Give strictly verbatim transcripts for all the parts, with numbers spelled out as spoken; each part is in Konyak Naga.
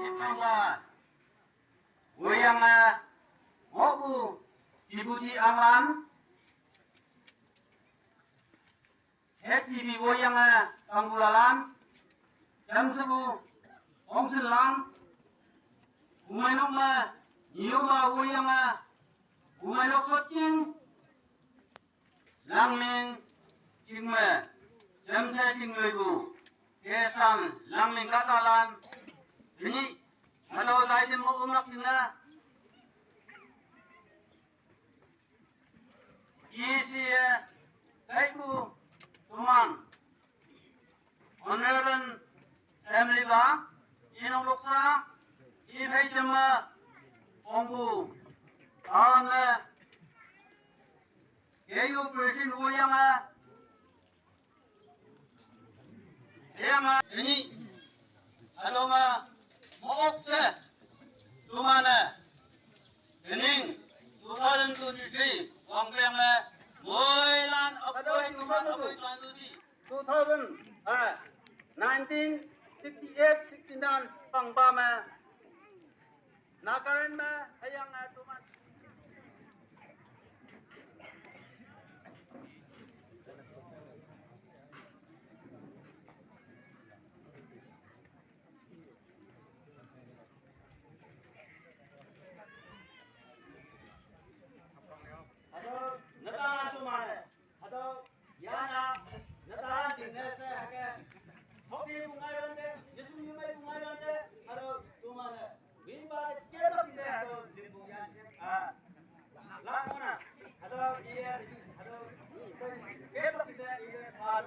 Ipanga woyang a ngobu Djibouti anglan, H T B woyang a tanggulalan, jamsubu ongsilang, umainok ma nyoba woyang a umainok soting, Langming Chingme, Jamse Chingme bu, Kesan Langming Katalan, ini halo lajin mo umak ina, isi ya, kaiku tumang, Honorable Emily Ba, inong luksa, ibai jama, ongbu, awan le, K U President woyang a, yang a, ini, adong a, mook se, tumane, kening, two thousand twenty-three, wangpeng le, moilan, apoi, tuman, apoi, tuman, tuti. Two thousand, ah, nineteen sixty-eight, sixty-nine, pang ba me. Nagaland me, hayang a tuman. Hado, neta antu mane. Hado, yana, neta antu ne se hake. Hoki bungai lante, Yesu yumai bungai lante. Hado, tumane. Bimba ketok ite hado, limbu yan se. Ah. Lakona. Hado, iya, hado. Ketok ite, ite, ah.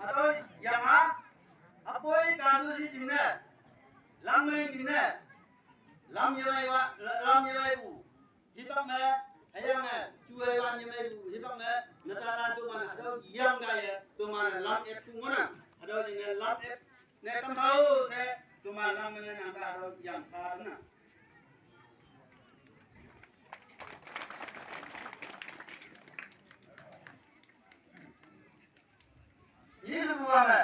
Hado yang a, apoi kadu si jingne, lam me jingne, lam yamai wa, lam yamai bu. Hipak me, hayang me, chuai wan yamai bu, hipak me, neta la tuman, hado yang ga ye, tuman lam et ku ngona, hado jingne lam et, ne tam thau se, tuman lam me ne nang ta hado yang ka na. Ini semua me.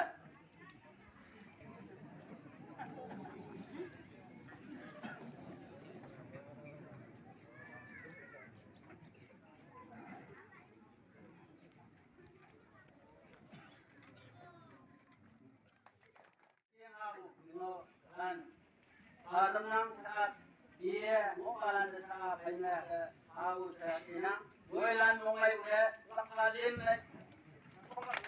Yang aku, no, kan. Parenang saat dia mau palan desa apa ini, eh, au se inang, boilan mongai udah, lakalim le. Apa? Apa?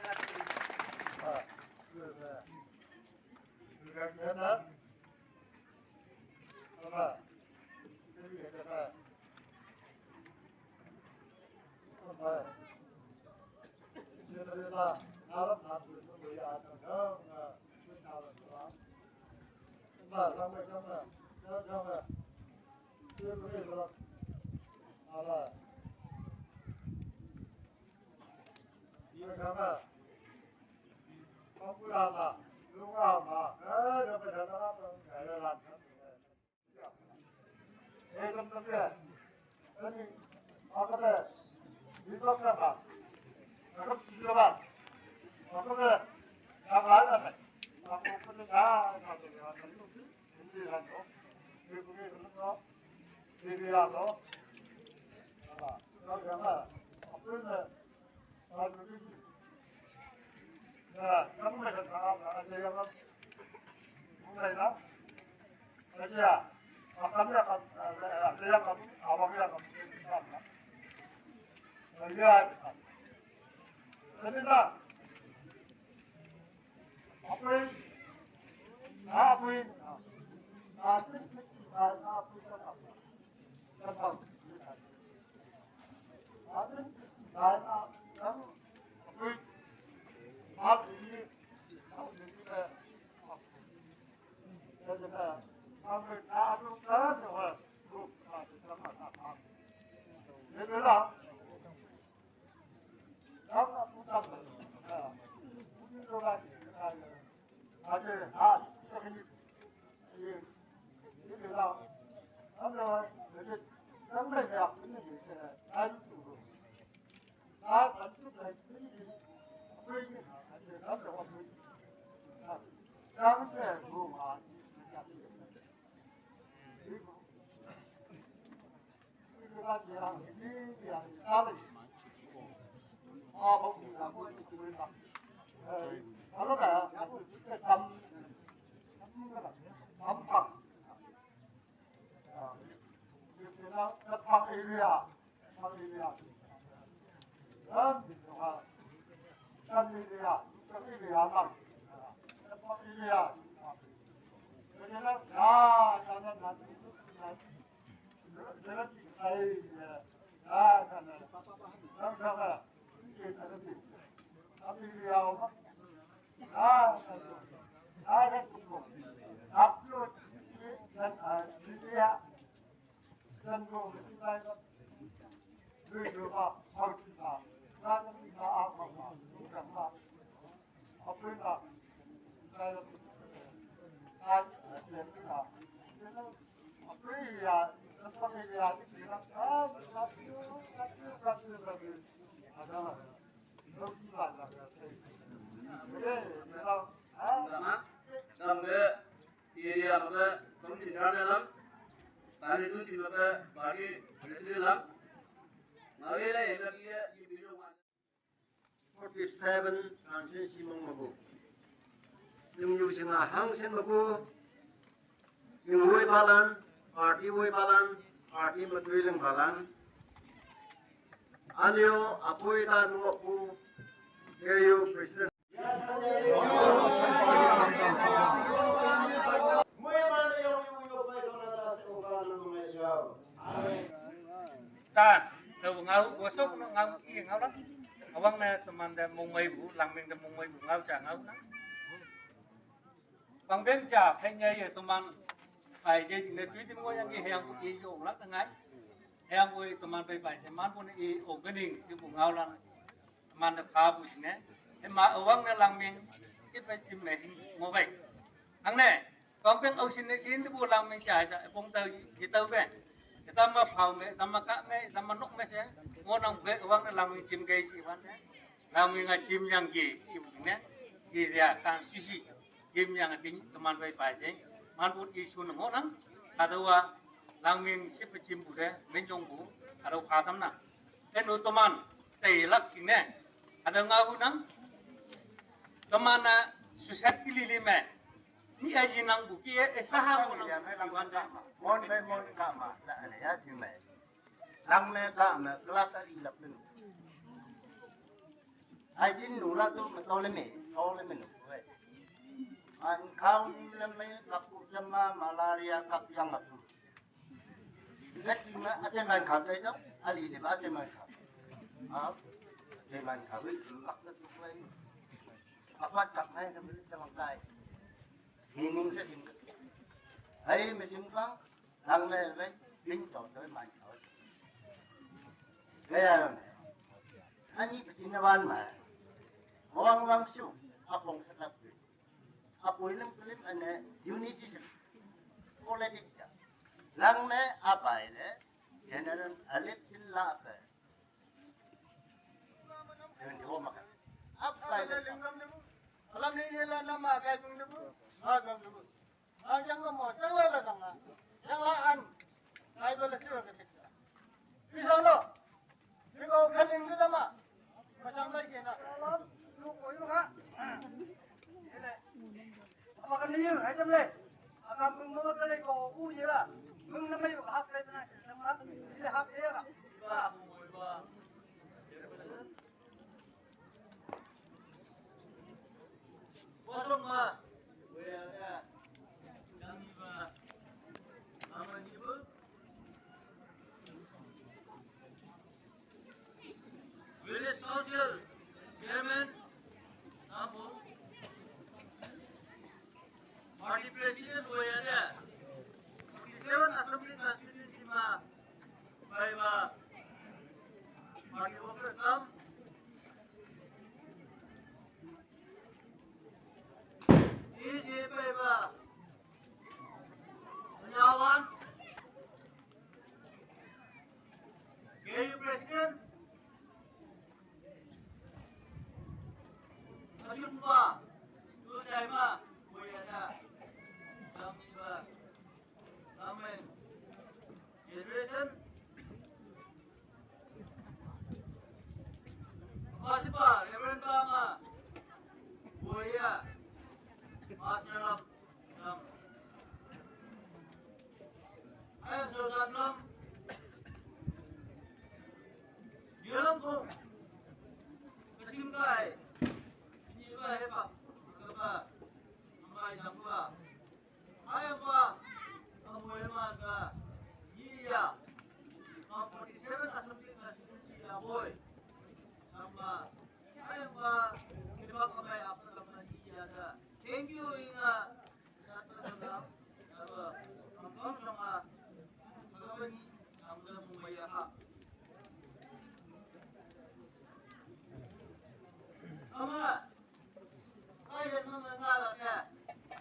Tama, tama, area maka committee leader lam, tani tu si maka party president lam, ngari la area ki video ma. Forty-seven constituency mong mabu. Yung yung singa hang sin mabu. Yung woi balan, party woi balan, party matui leng balan. Anyo apoi ta nuok pu, area president. Tan, tau ngau, gosok no ngau, i ngau la. Awang na teman da mong mai bu, langming da mong mai bu, ngau cha ngau na. Bang beng cha, phai nyai ye teman, pai je jing ne tui tim ngo yang i heng bu i yo la tengai. Heng bu i teman pai pai, teman pun i opening, si bu ngau la. Teman da pha bu jing ne. He ma awang ne langming, si pai tim ne hing ngo bai. Ang ne, kong peng au sin ne kin bu langming cha cha, pong tau, ki tau be. Kita ma phau me, kita ma ka me, kita ma nok me se. Ngo nang be, awang ne langming tim gai si wan ne. Langming a tim yang ki, i bu ne. Ki ya kan si si. Kim yang ting teman bai pai jeng. Man put i sun ngo nang. Kadawa langming sip chim bu de, men jong bu. Kadaw kha tam na. En u teman, tei lak ting ne. Kadaw nga bu nang. Teman na suset ki lili me. Ni a yin nang bu ki e, e saha bu nang. Mon me mon ka ma, la ne ya ting me. Lang me ka me, kelas ari lap men. Ai jin nu la tu ma to le me, to le me nu. An khau ni le me kap ku jama malaria kap yang atu. Gat ma ate man kap te to, ali le ba ate man kap. Ha? Ate man kap wi kap na tu le. Apa kap mai na me jang kai. Ni ning se sim. Ai me sim kang. Lang le ve, pin to to man to. Ve ya ne. Ani pin na wan ma. Wang wang su, a pong sa tap. A poi lim lim ane unity se. Politics ya. Lang me a pai le, general election la pe. Ayan, di ko makan. Apa na lingam na bu? Alam ni nila na makai kung na bu. Magam na bu. Ang yang mo, tangla la tangla. Yang laan. Kay bala sila ka tikla. Bisa no. Siko kaling nila ma. Masang lagi na. Alam, lu ko yung ha. Ile. Ama ka niyo, ay tamle. Aka mung mama ka le ko u ye la. Mung na may hak le na. Sama. Ile hak ye la. Ba. Bosong ma. Wea ka. Kami ba. Mama ni bu. Village Council Chairman, Nampu. Party President, Boyada. Forty-seven Assembly Constituency ma, Paiba. Party Worker Kam. Is a Paiba. Yawan. K U President. Ajun ba. Tutai ma. Boyada. Kami ba. Amen. Generation. Apa sih, Pak? Reverend Bama. Boya. Pastor Lam. Lam. Ayo, Sultan Lam. Dia Lam kong. Kesim kai. Ini ba hebat. Kaba. Amai jangkua. Ayam ba, kamu ema ga, iya. Forty-seven Assembly Constituency ya boy. Sama, ayam ba, kita kamai apa sama iya ga. Thank you, inga. Satu sama, apa, kamu sama, apa ni, kamu mau bayar hak. Ama, Kaya mama ngala ka.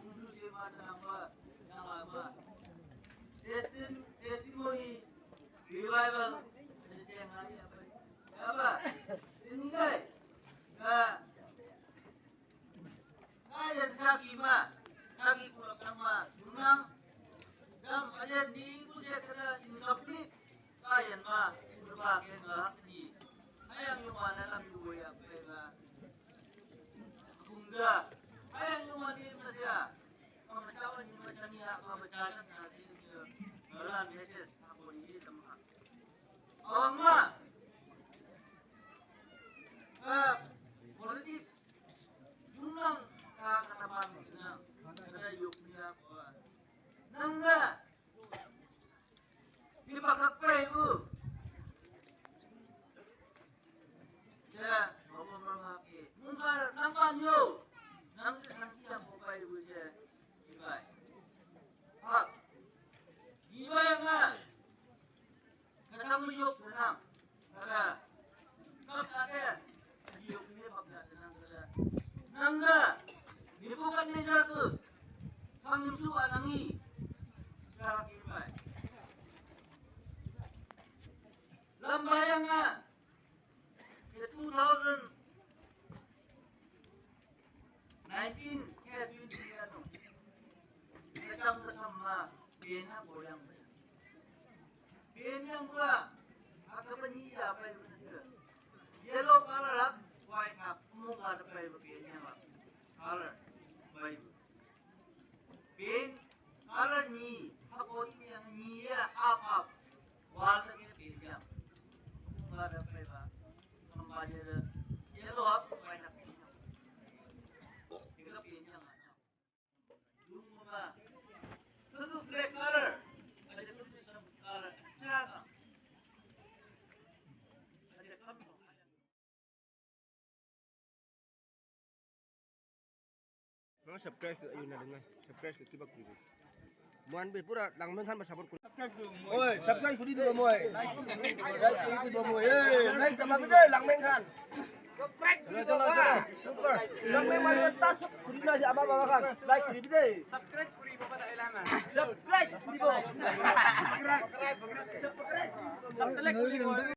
Undu si mata namba, namba ma. Testim-, testimony, revival, apa? Tinggal. Ka, kaya saki ma, saki kula sama, tunang. Dam aja ni ku je kena incomplete. Kaya ma, berbagai ngala ni. Ayang yung mana lam yung ya, kaya Kungga. Ayang yung mati masya. Pamatawan yung macam niya, pamatawan natin. Ngalan, beses, ako ni sama. Awang ma. Ka politics. Yun lang, ka katapan mo na. Kada yung niya ko. Nangga. Di ba ka pay mo? Siya, mama mama ki. Mungkar, nang panyo. Nang, nang siya po pay mo siya. Di ba? Ha? Di ba nga? Kasama yung kanang. Kada. Kap ate. Yung niya pagkakanang kada. Nangga. Di po kanya jago. Kang Yusuf anangi. Karakipan. Lambayang nga. Sa two thousand nineteen, kaya twenty ano. Kasama kasama, bina, boyang. Bina ba? Akabani ya pa yung yellow color ha, white ha, kung ano pa yung bina ba? Color. Ba yung Pink color ni, hako ni yang ni ya, up, up. Wala ni pink yang. Kung ba da pa ba? Kung ba da yellow up, white up. Ika pink yang. Yung mga, ito black color. Ada ito sa color. Tsaka. Ada ito. Mga subscribe ko, ayun na rin nga. Subscribe ko, kibak ko. Muan be, pura, Langmeng Khan ba support ko. Oi, subscribe ko dito, moy. Like ko dito, moy. Eh, like naman ko dito, Langmeng Khan. Chalo, chalo, chalo. Super. Langmeng Khan, tasok ko dito na si Ama Baba Khan. Like ko dito. Subscribe ko dito, Baba Khan. Subscribe ko dito. Subscribe ko dito.